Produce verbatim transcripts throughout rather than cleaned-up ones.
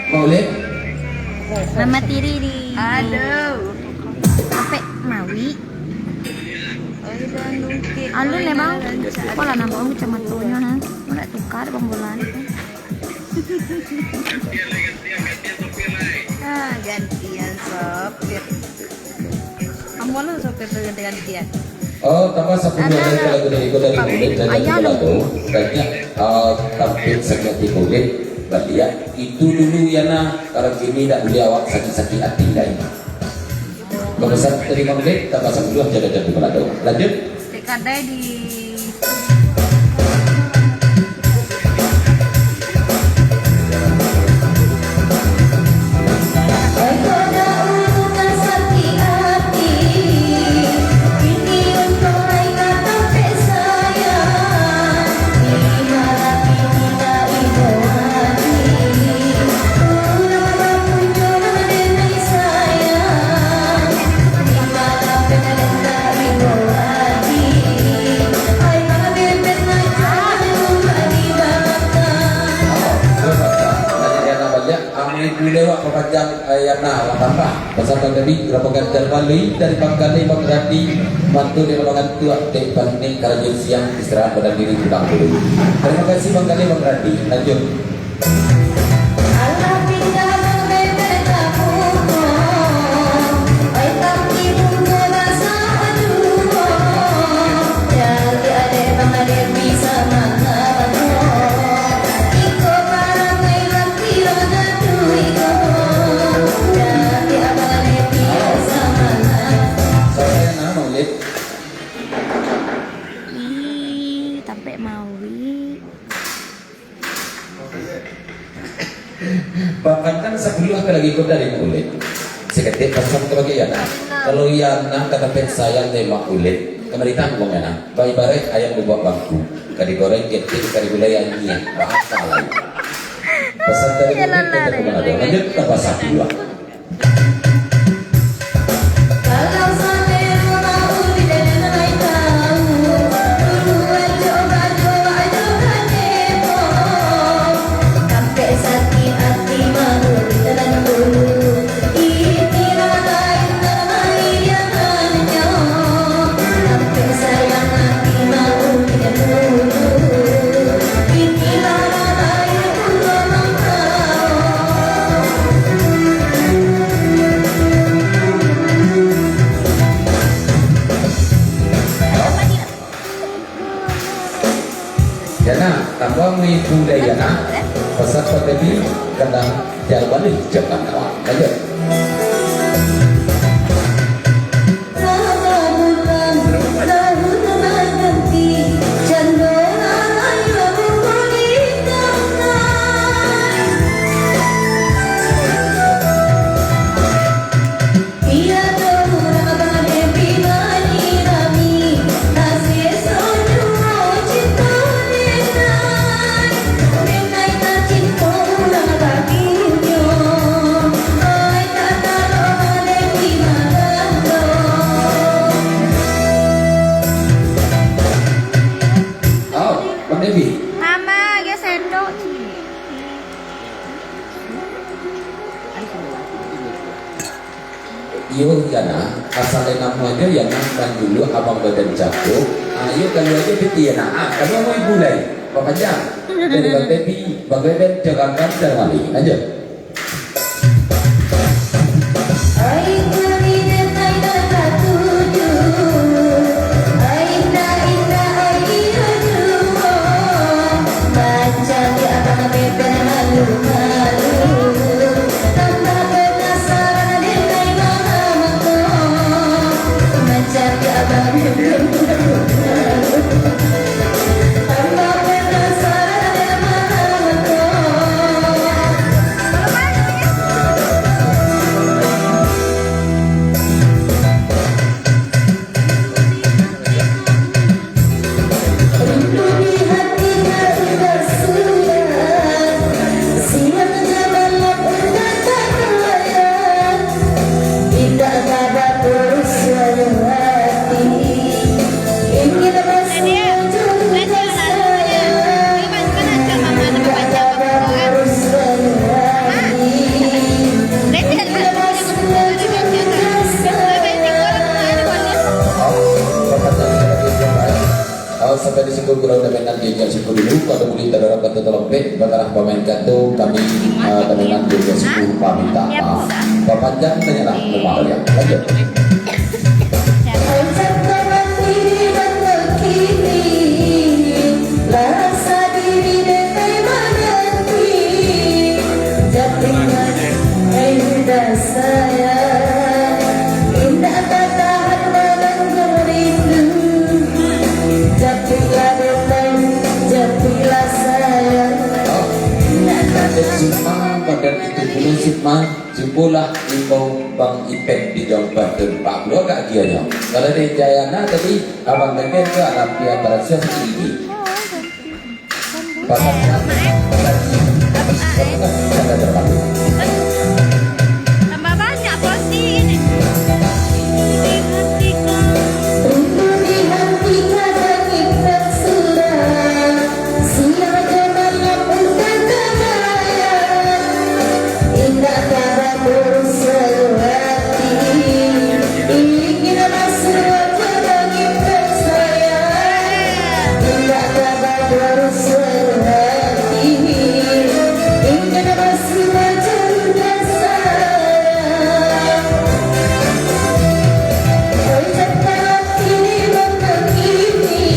Maulid. Mama tiri di. Aduh. Apek mawi. Alun ya, Bang. Kok lah nampak kacamatonyo, ha? Kok nak tukar, Bang, bola ni? Ah, gantian sopir. Ambo lah sopir tu ganti-gantian. Oh, tambah sapuluah. Ada, dari ada. Kalau dari, dari Pak, Maulid, dari ayah Maulid lu. Tu, banyak, ah, tampil sangat di Maulid. Baliak, itu dulu ya nah, kalau kini dak buliah awak sakik-sakik ati lai. Bapasan tarimo Maulid, tambah sapuluah, jaga-jaga balado. Lanjut. Stik kadai di. Amai pulai wak papanjang, eh, Yana, wak tambah. Pasan tadi, rapakan jalmali dari Bang Kali, Bang Randi, mantu di lapangan tu, dek panik karajo siang, istirahat badan diri pulang dulu. Tarimo kasih Bang Kali, Bang Randi. Lanjut. Ih, tampek mawi. Bahkan kan sapuluah ka lagi kota di Maulid. Saketek pasan ka bagi Yana. Kalau Yana ka dapek sayang dari Maulid, kamari tanggung Yana. Baibaraik ayam bubuak bangku. Ka digoreng ketek, ka digulai anyia. Bahasa lain. Pasan dari Maulid, kata kemana? Lanjut tambah sapuluah. Yana, tambah maibu dai Yana, pasan tadi kadang jalmali jangan kawan. Lanjut. Au, Bang Devi. Mama, dia sendok. Iyo, Yana, asal namo ajo Yana, kan dulu abang badan cako. Ah, iyo, kalu ajo piti Yana. Ah, kalu amo ibu lai, papanjang. Jadi Bang Devi, Bang Beben, cakapkan, cakap balik. Lanjut. Baiklah, pamain kato kami, eh, Kadenan Dua Belas Suku paminta maaf. Bapanjang tanyalah rumah baliak. Lanjut. Sayang, indak tatahan mananggung rindu. Japuiklah dendam, japuiklah sayang. Indak tatahan. Sukma, badan itu pulo Sukma, cubolah imbau Bang Ipek di Jombang tu. Pak Bro agak gianyo. Kalau di Jayana tadi, Abang Daniel tu alam dia barasa tinggi. Tambah banyak porsi ini. Rindu di hati kadang indah sudah, siang jo malam pun tak terbayang. Indah kabar buruk selalu hati, ingin masuk wajah langit tersayang. Indah kabar buruk selalu hati, ingin masuk wajah langit tersayang. Oi, cakap hati di waktu kini,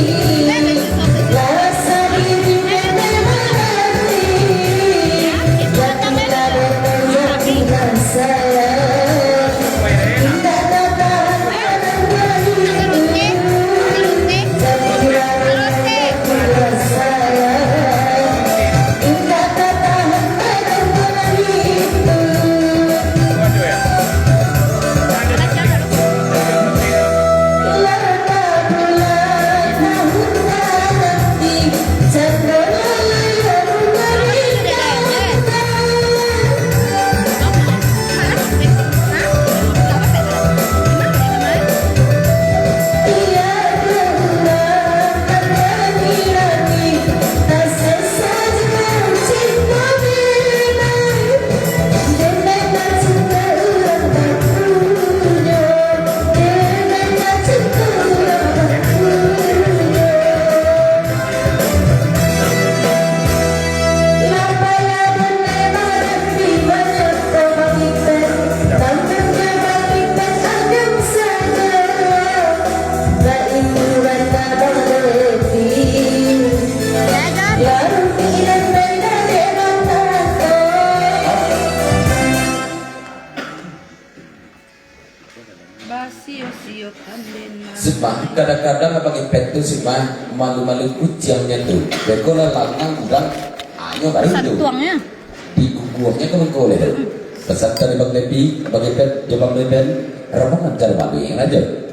rasa diri memang hati. Basio-sio kandena. Sukma, kadang-kadang Abang Ipek tu, Sukma, malu-malu kuciangnyo tu. Beko lah lanang urang, anyo baru tu. Santuangnyo. Diguguahnyo ka beko leh tu. Pesan dari Bang Depi, Bang Ipek, jo Bang Deden, rombongan ka rumah ni, lanjut.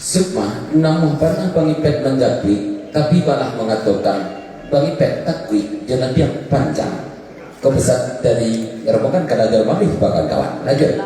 Sukma, namuah panah Bang Ipek manjapuik, tapi malah mangatokan Bang Ipek takuik jo nadiang panjang. Ko pesan dari rombongan ka Rajo Malih, kawan-kawan. Lanjut.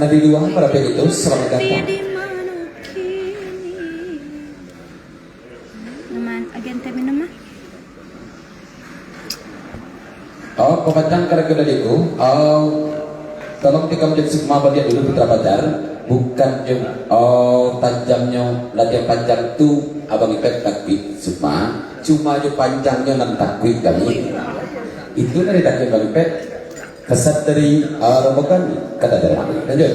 Nah, di lua, pada pihak itu, selamat datang. Nama agen teh minum, mah? Oh, pamacang karajo tadi tu, oh, tolong tikam jo Sukma baliak dulu, Putra Pajar. Bukan jo, oh, tajamnyo latihan panjang tu, Abang Ipet takuik Sukma. Cuma jo panjangnyo nan takuik kami. Itu nan ditakuik Abang Ipet. Pesan dari, ah, rombongan, kata dari kami. Lanjut.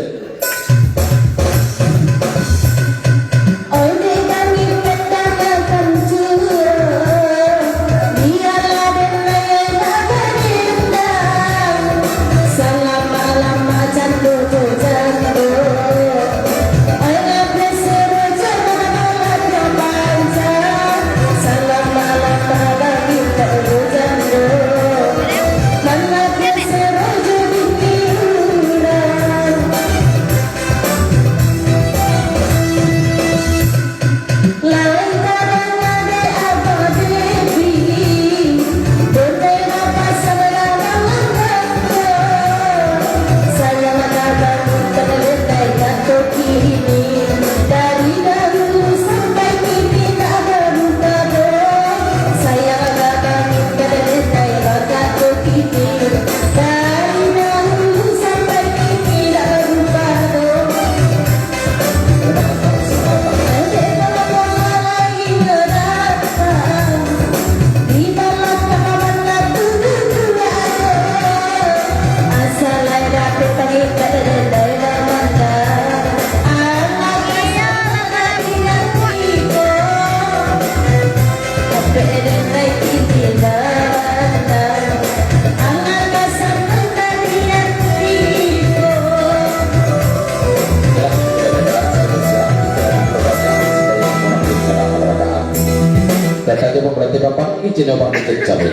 Data jo pemerhati papan, izin abang dicek cabai.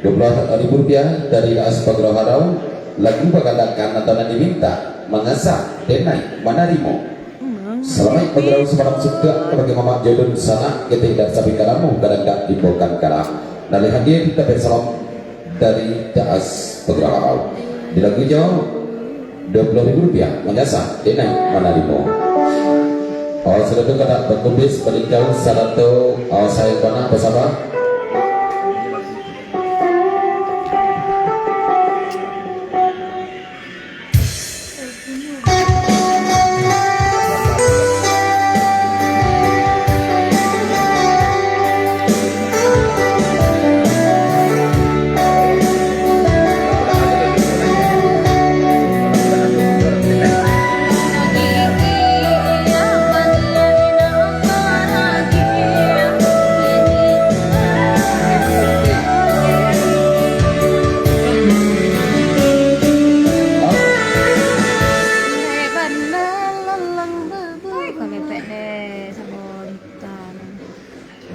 Dua puluh ribu rupiah dari Daas Pagurau Harau, lagu bagalakan atau nan diminta, mangasah, denai, manarimo. Salamaik bagurau samalam suntuak, kabake mamak jo dunsanak, ketek dan sapi kalamu, kadang dak timbulkan kalam. Nan lai hadir, tapek salam dari Daas Pagurau Harau. Di lagunyo, dua puluh ribu rupiah, mangasah, denai, manarimo. Oh, sudah tu kada bakubis, balingkau, sarato, oh, sayang bana, basaba.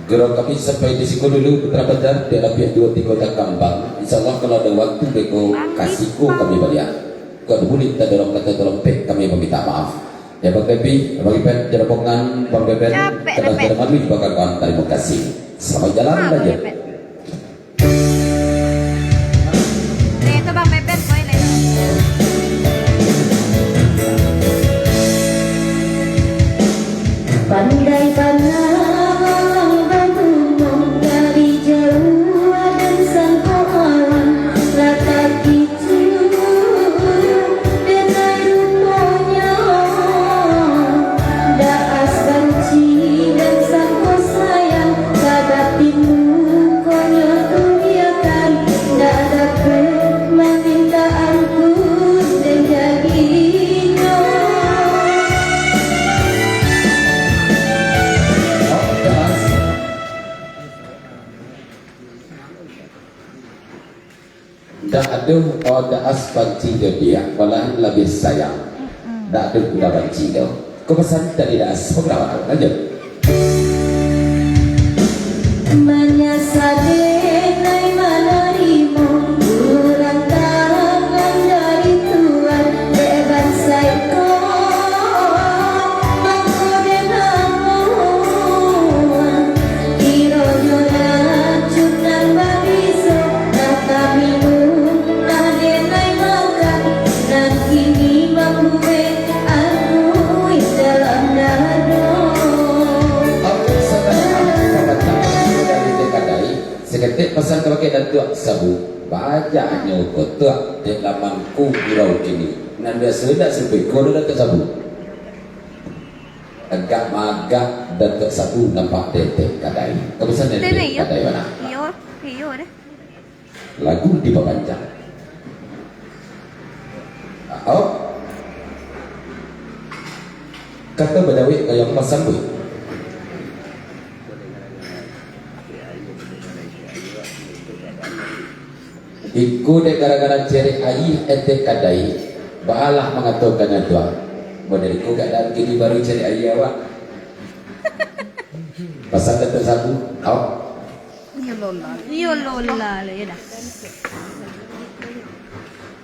Gurau kami sampai di siko dulu, Putra Banjar, di labiah duo tigo takambang. Insya Allah, kalau ado waktu, beko ka siko kami baliak. Kok buliah tadorong kato talompek, kami maminta maaf. Ya, Bang Pepi, Bang Ipen, jo rombongan Bang Beben, capek, capek. Malu, Bang Kawan, tarimo kasih. Selamat jalan, ah, Bang Ipen. Leh, tu Bang Beben, poin leh. Pandai bana urang barumah dari jauah dan sangko awan, lah takicuah denai ruponyo. Daas banci dan sangko sayang, sabab di mukonyo tu biakan, dak dapek maminta ampun den jadinyo. Dak ado, oh, Daas banci jo diak, malahan labiah sayang. Mm-mm. Dak ado guna banci tu. Ko pasan dari Daas, pangalaman, lanjut. Manyasal denai manarimo urang tangan dari Tuhan, dek bansaik ko mangko den amuah. Kironyo racun nan babiso, lah taminum, lah denai makan, nan kini mambuek Datuak Sabu, banyak nyo ko tuak, dek laman ku gurau kini. Nan biaso indak sarupo iko doh Datuak Sabu. Agak maagak Datuak Sabu nampak dek Etek Kadai. Kabusan dek Etek Kadai bana. Iyo, iyo deh. Lagu dipapanjang. Oh. Kato badawek ka yang basambuik. Iko dek gara-gara cerek aia Etek Kadai, baalah mangatokannyo tu ah. Model iko keadaan kini baru cerek aia awak. Pasal Datuak Sabu, au. Iyo lola, iyo lola lah, iyo dah.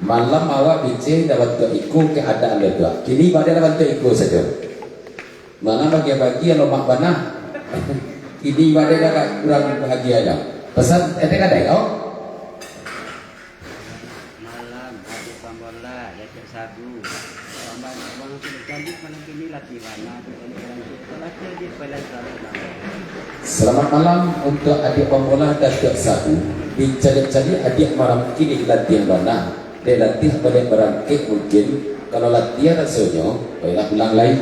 Malam awak biceh dah bantuak iko keadaan Datuak. Kini badai lah bantuak iko sajo. Manga bagi-bagi lomak bana. Kini badai dah kurang bahagia dah. Pesan Etek Kadai, au. Malam, Adik Pambola, Datuak Sabu. Abang, abang sudah cantik malam ini latihan. Nah, tu kalau orang tu, kalau latihan dia, paling selamat malam. Selamat malam untuk Adik Pambola Datuak Sabu. Dicaliak-caliak Adik malam kini latihan bana. Dek latihan baliak barangkek mungkin. Kalau latihan rasonyo, baiklah pulang lai.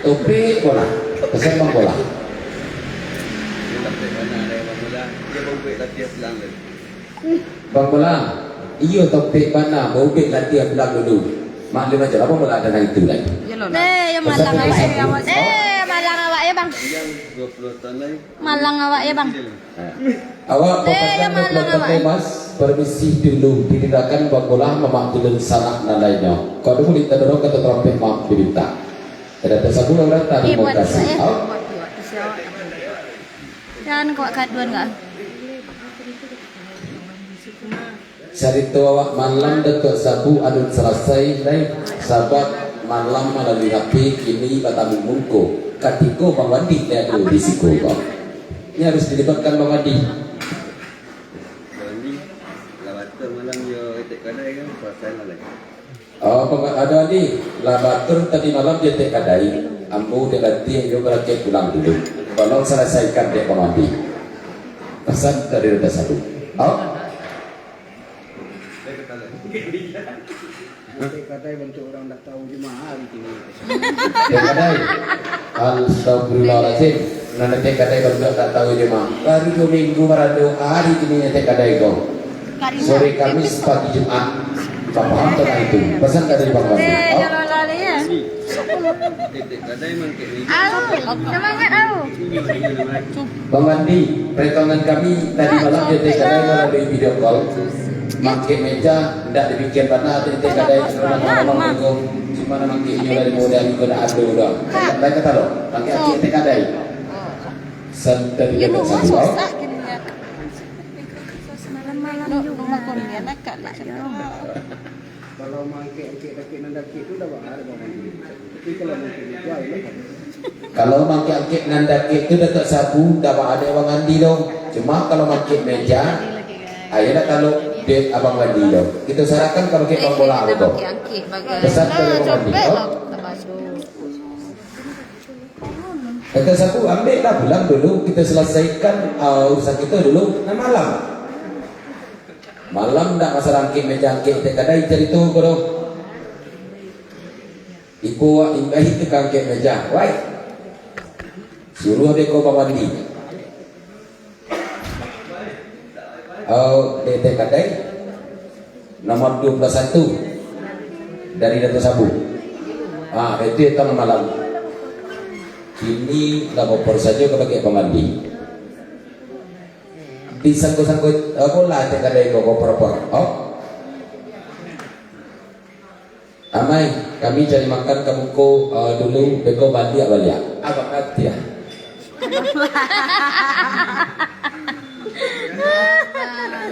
Topik bola. Pesan Bang Bola. Dia topik bana dek Bang Bola. Dia baubek latihan pulang lai. Bang Bola, iyo topik bana, baubek latihan pulang dulu. Maklum ajo, Bang Bola ado nan itu lai. Iyo, Lola. Eh, yo malang awak, eh, malang awak yo, Bang. Panjang dua puluh tahun lai. Malang awak yo, Bang. Awak eh, pamasan yo malang dua puluh tahun awak, eh. Mas, permisi dulu, ditinggalkan Bang Bola mamak tulun sanak nan lainnyo. Kok dulu ditadorong kata trompet maaf diminta. Kada tersambung orang tadi. Eh, mau buat kasih. Juga, eh. Au. Buat juga, kasih awak. Jangan kau kaduan kau. Carito awak malam Datuak Sabu alun salasai lai, sabab malam malalui H P kini batamu muko. Katiko Bang Wandi lai ado di siko ko. Ini harus dilibatkan Bang Wandi. Bang Wandi, lah batua malam jo Etek Kadai kan, salasai lah lai. Oh, pama-, ado Andi, lah batua tadi malam jo Etek Kadai, ambo dek latiah jo barangkek pulang dulu. Tolong salasaikan dek Bang Andi. Pesan dari Raja Sadu. Oh. Etek Kadai bantuak urang ndak tahu di ma hari kini. Etek Kadai. Astagfirullahaladzim. Nan Etek Kadai bantuak ndak tahu di ma. Baru duo minggu marado, hari kini Etek Kadai ko. Sore Kamis, pagi Jumat. Bapaham tentang itu. Pesan dari Bang Wandi. Eh, oh. Jangan lari ya. Au, semangat au. Bang Wandi, peretongan kami tadi malam di Etek Kadai melalui video call. Mangkek meja, ndak dipikian bana, Etek Kadai, cuma nak mangkek inyo dari modal, iko ndak ado doh. Baik kata lo, mangkek Etek Kadai. Santai di Etek Kadai. Malam-malam rumah kurnia nak kali. Kalau mangkek-angkek dakek nan dakek tu dah baa dek Bang Andi. Tapi kalau mangkek meja, elok. Kalau mangkek-angkek nan dakek tu Datuak Sabu, dah baa dek Bang Andi tu. Cuma kalau mangkek meja, ayo nak talok dek Abang Wandi tu. Kita serahkan kalau kek Bang Bola tu. Pesan dari Bang Wandi tu. Datuak Sabu, ambiak lah pulang dulu, kita selesaikan, ah, urusan kita dulu. Nah, malam. Malam ndak masalah angkek meja, angkek Etek Kadai carito ko doh. Ibo wak imbai tu ka angkek meja. Wai. Suruah dek ko Bang Wandi. Oh, dek Etek Kadai. Nomor dua puluh satu. Dari Datuak Sabu. Ah, itu yang tengah malam. Kini lah baper sajo ka bakeh Bang Wandi. Disangko-sangko, eh, bola Etek Kadai ko, ko proper. Oh. Amai, kami cari makan ka muko, eh, dulu, beko baliak-baliak. Abang hati ah.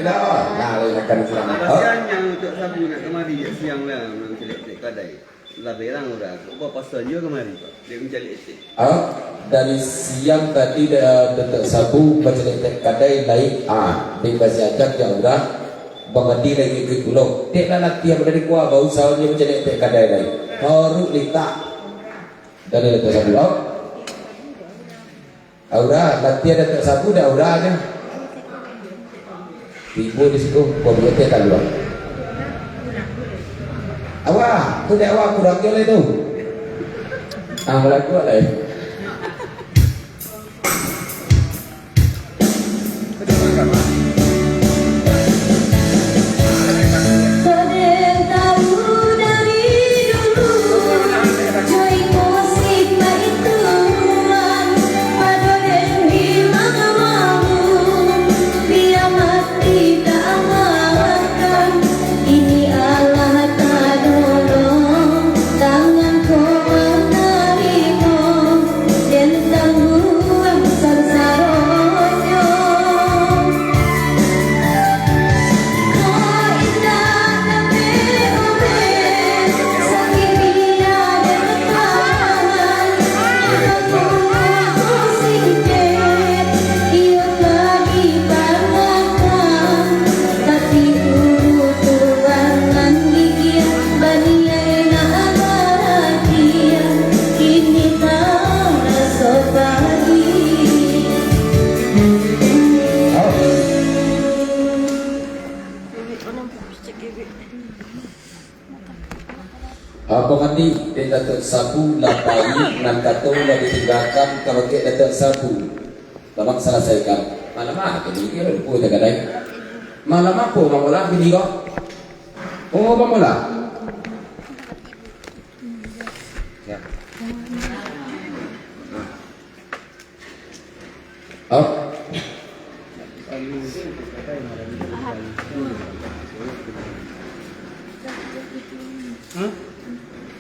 Dah, nah, boleh makan siang. Oh. Kasiannya Datuak Sabu nak kamari siang lah, urang caliak Etek Kadai. Lah berang urang, kok bapasan juo kamari, Pak? Dek mancaliak Etek. Ah, dari siang tadi Da-, Datuak Sabu mancaliak Etek Kadai lai, ah, dek basiajak jo urang, Bang Andi lai ngikuik pulo. Dek lah latihan dari kuah, bausaho nyo mancaliak Etek Kadai lai. Haruik litak. Dari Datuak Sabu, au. Aura, latihan Datuak Sabu dah Aura nyo. Tibo di situ, kok duit teh kaluar. Awak, tu dek awak kurang jo lai tu. Ah, balaku lai. Kok den tahu dari dulu, jo iko sifat itu, pado den bi mangamamu, bia mati tak amalkan. Kini alah tadolong, tangan ko manarimo, den tangguang sansaronyo. Ko indak dapek obek, sakik bia den tahan, mangko ko singkek, iyo ka diparangakan. Tapi ulu Tuhan manggigil, baniaik nak barakhia, kini taraso padi. Apo mandi, dek Datuak Sabu, lah payi, nan kato lah ditinggakan, kabake Datuak Sabu. Tolong salasaikan. Malam ah, jadi dia lupa tak kadai. Malam apo, Bang Bola, bini kau? Oh, Bang Bola. Ya. Oh.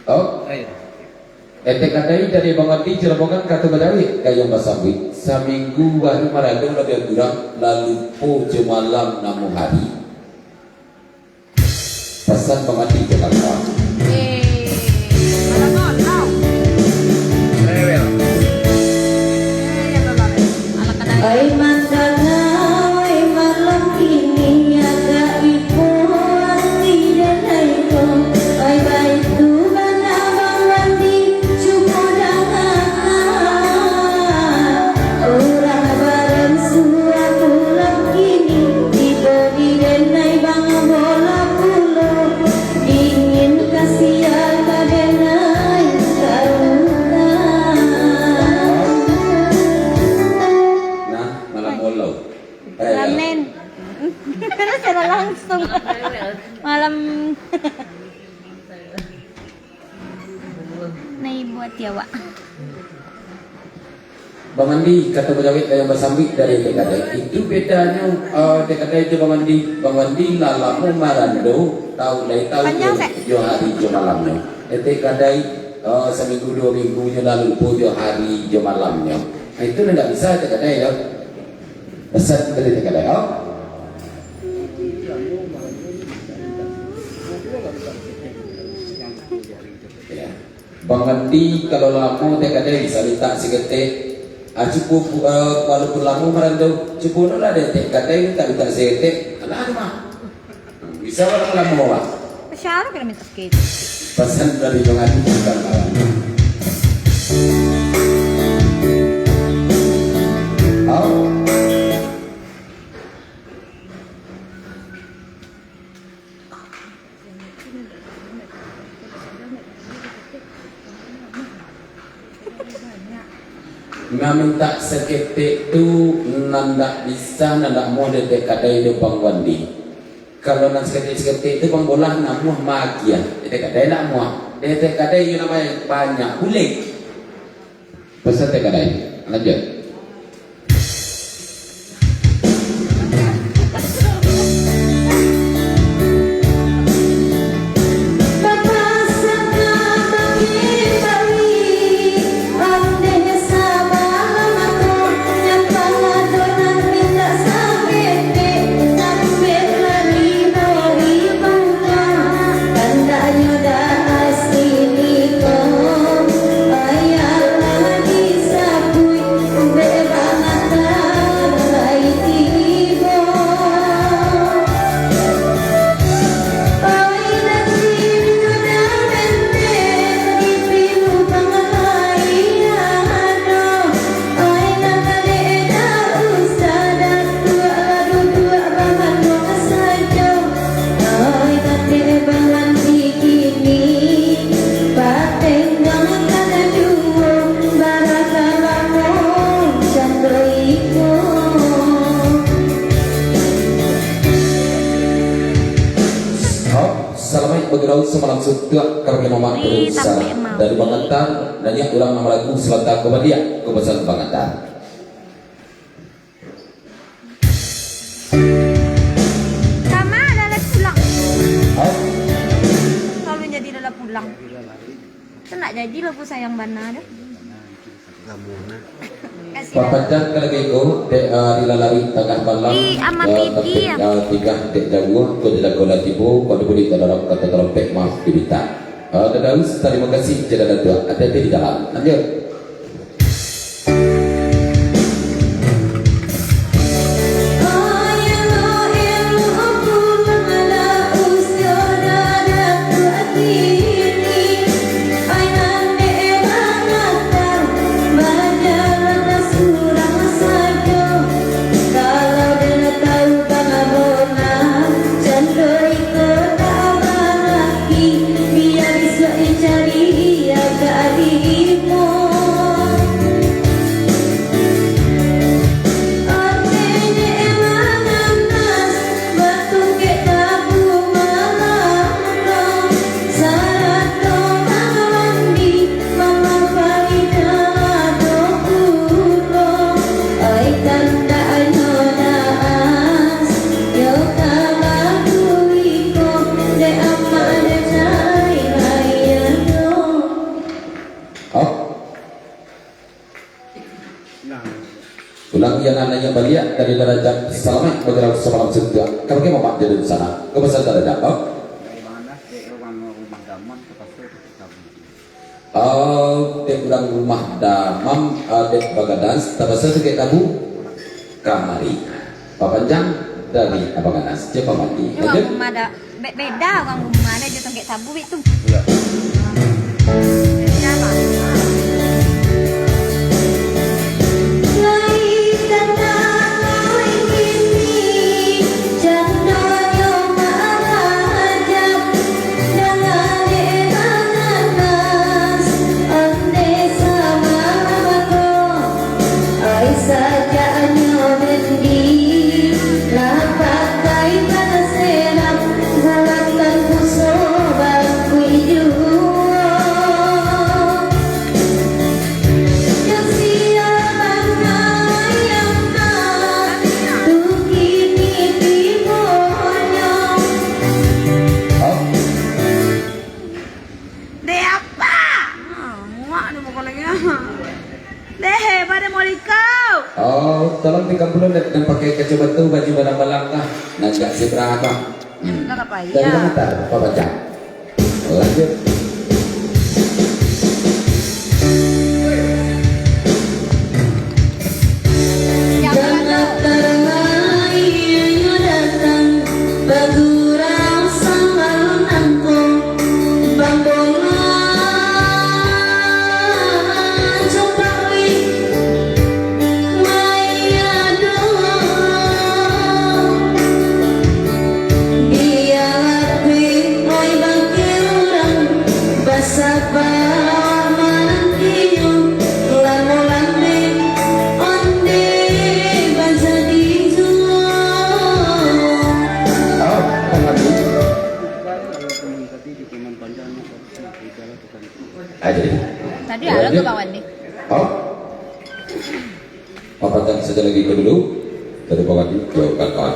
Oh. Etek kadai dari Bang Andi, Cirebongan, kato bajawek, gayuang basambuik. Saminggu baru marado labiah kurang, lalu po jo malam namo hari. Pasan Bang Andi jo kawan-kawan. Ai mandanga, ai malam kini, agak ipo ati den ai ko. Ai baitu bana Bang Wandi, cubo dangakan. Urang badan suah pulang kini, tibo di den ai Bang Bola pulo. Dingin kasiah ka den ai karutan. Nah, malam bola. Eh, malam nen. Secara langsung. Malam. Nah, ibu hati awak. Bang Andi, kato bajawek gayuang basambuik dari Etek Kadai. Itu bedanyo, eh, Etek Kadai jo Bang Andi. Bang Andi lah lamo marando, tau lai tau jo, jo hari jo malamnyo. Etek Kadai, eh, saminggu duo minggu nyo lah lupo jo hari jo malamnyo. Nah, itu lah ndak bisa Etek Kadai tu. Pesan dari Etek Kadai, oh. Ya. Bang Andi, kalau lamo Etek Kadai bisa mintak saketek. Ah, cubo, ah, walaupun lamo marando, cubo lah dek Etek Kadai mintak, mintak saketek. Alah, mah. Bisa urang lamo, Pak. Siapa kena minta saketek? Pesan dari Bang Andi, bukan kawan. Au. Mamintak saketek tu nan ndak bisa, nan ndak amuah dek Etek Kadai jo Bang Wandi. Kalau nan saketek-saketek tu Bang Bola nan amuah maagiah. Etek Kadai ndak amuah. Dek Etek Kadai iyo namonyo banyak bulek. Pesan Etek Kadai. Lanjuik. Tuak, karena mamak dari Sarawak, dari Bakantan, nanya urang nama lagu Selatan ko baliak, ko pasan Bakantan. Sama adalah pulang. Hah? Kalau jadi adalah pulang. Kan nak jadi lagu sayang bana tu. Papajan ka lagi ko, dek, ah, dilalari tangah malam, ah, tapi, ah, tigah dek jauah, ko di lagu lah tibo, ko di bulik ka dalam kato tarompek, maaf dibintak. Ah, Dadaus, tarimo kasih, jalan Datuak, hati-hati di jalan. Lanjut. Hah? Ulang, iyo nan naiak baliak dari darajat salamaik bagarau samalam suntuak. Ka bagaimana, Mak, jadi di sana? Ka pasal darajat, oh? Ah, dek urang rumah Damam, ah, dek Baganas, tabasa tungkek tabu kamari. Papanjang dari Abang Anas, cek pamati. Ini urang rumah Da-, be-, beda urang rumah, ado jo tungkek tabu, itu. Beda, Bang. Deh, apa? Ah, muak tu pokok lagi. Deh, pada mau likau. Oh, tolong tiga puluh dan, dan pakai kacamata, baju balang-balang lah. Nah, agak seberapa? Hmm. Dari mana tar, Pak Baca? Lanjut. Tadi ada ke bawah ni? Oh. Papakan sajo lagi ko dulu. Dari bawah ni, jauh kakak.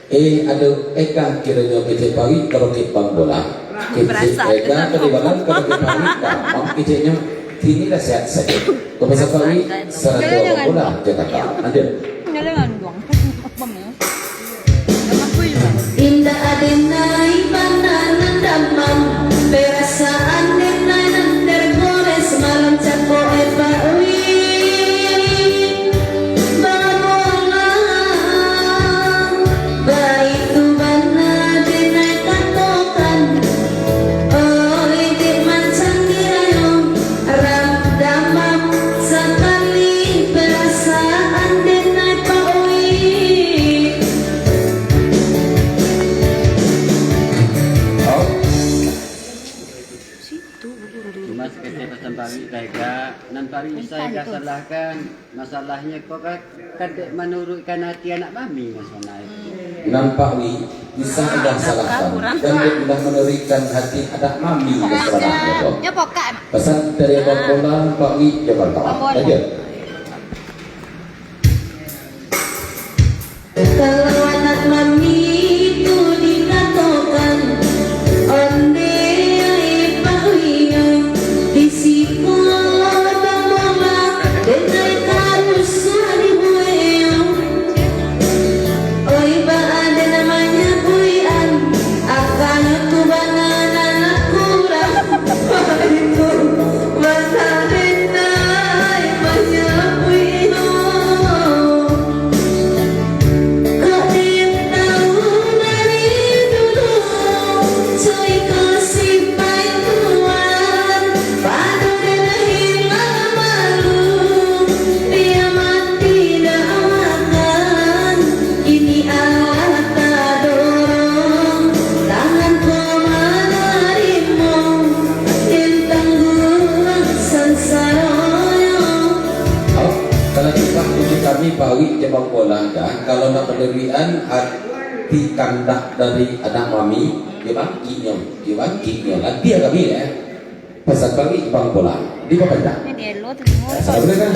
Eh, ado, eh, kan kironyo kecek paruik, karokek bang bola. Kecek, eh, kan tadi malam karokek paruik, kan, mam keceknyo, kini lah sehat sajo. Kepala paruik, sarato bang bola, Jakarta. Lanjut. Indak adenai bana nan damam, perasaan denai nan tergores malam cako e paruik. Bamolah, baitu bana denai katokan. Oi, dek mancang dirayo, rap damam sakali perasaan denai Nan Pak Wi, Isai ka salahkan, masalahnyo ko kan, kan dek manuruikkan hati anak mami, Mas Manai. Nan Pak Wi, Isai ka salahkan, kan dek indak manuruikkan hati anak mami, Mas Manai, ko. Nyo pokak, Mak. Pasan dari Abang Bola, Pak Wi, jo kawan-kawan. Abang Bola. Lanjut. Kalau anak mami tu dikatokan, ondeh ai Pak Wi, di siko Abang Bola, denai taruih dibuek. Oi, baa den manyabuikan, akanyo tu bana nan kurang. Oi, tu bana den ai manyabuikan. Kok den tahu dari dulu, suiko si Pai Tuan, pado den hilang malu, dia mati dak makan, kini alah tadorong, tangan ko manarimo, den tangguang sansaronyo. Au, kalau cuma puji kami, Pak Wi, jo Abang Bola, dah. Kalau nak pandirian, hati kandak dari anak mami, jo bangkiknyo, jo bangkiknyo. Lantian kami, eh. Pasan Pak Wi, Abang Bola. Di bawah kandak. Ini dia, lo, tengok. Eh, salah boleh, kan?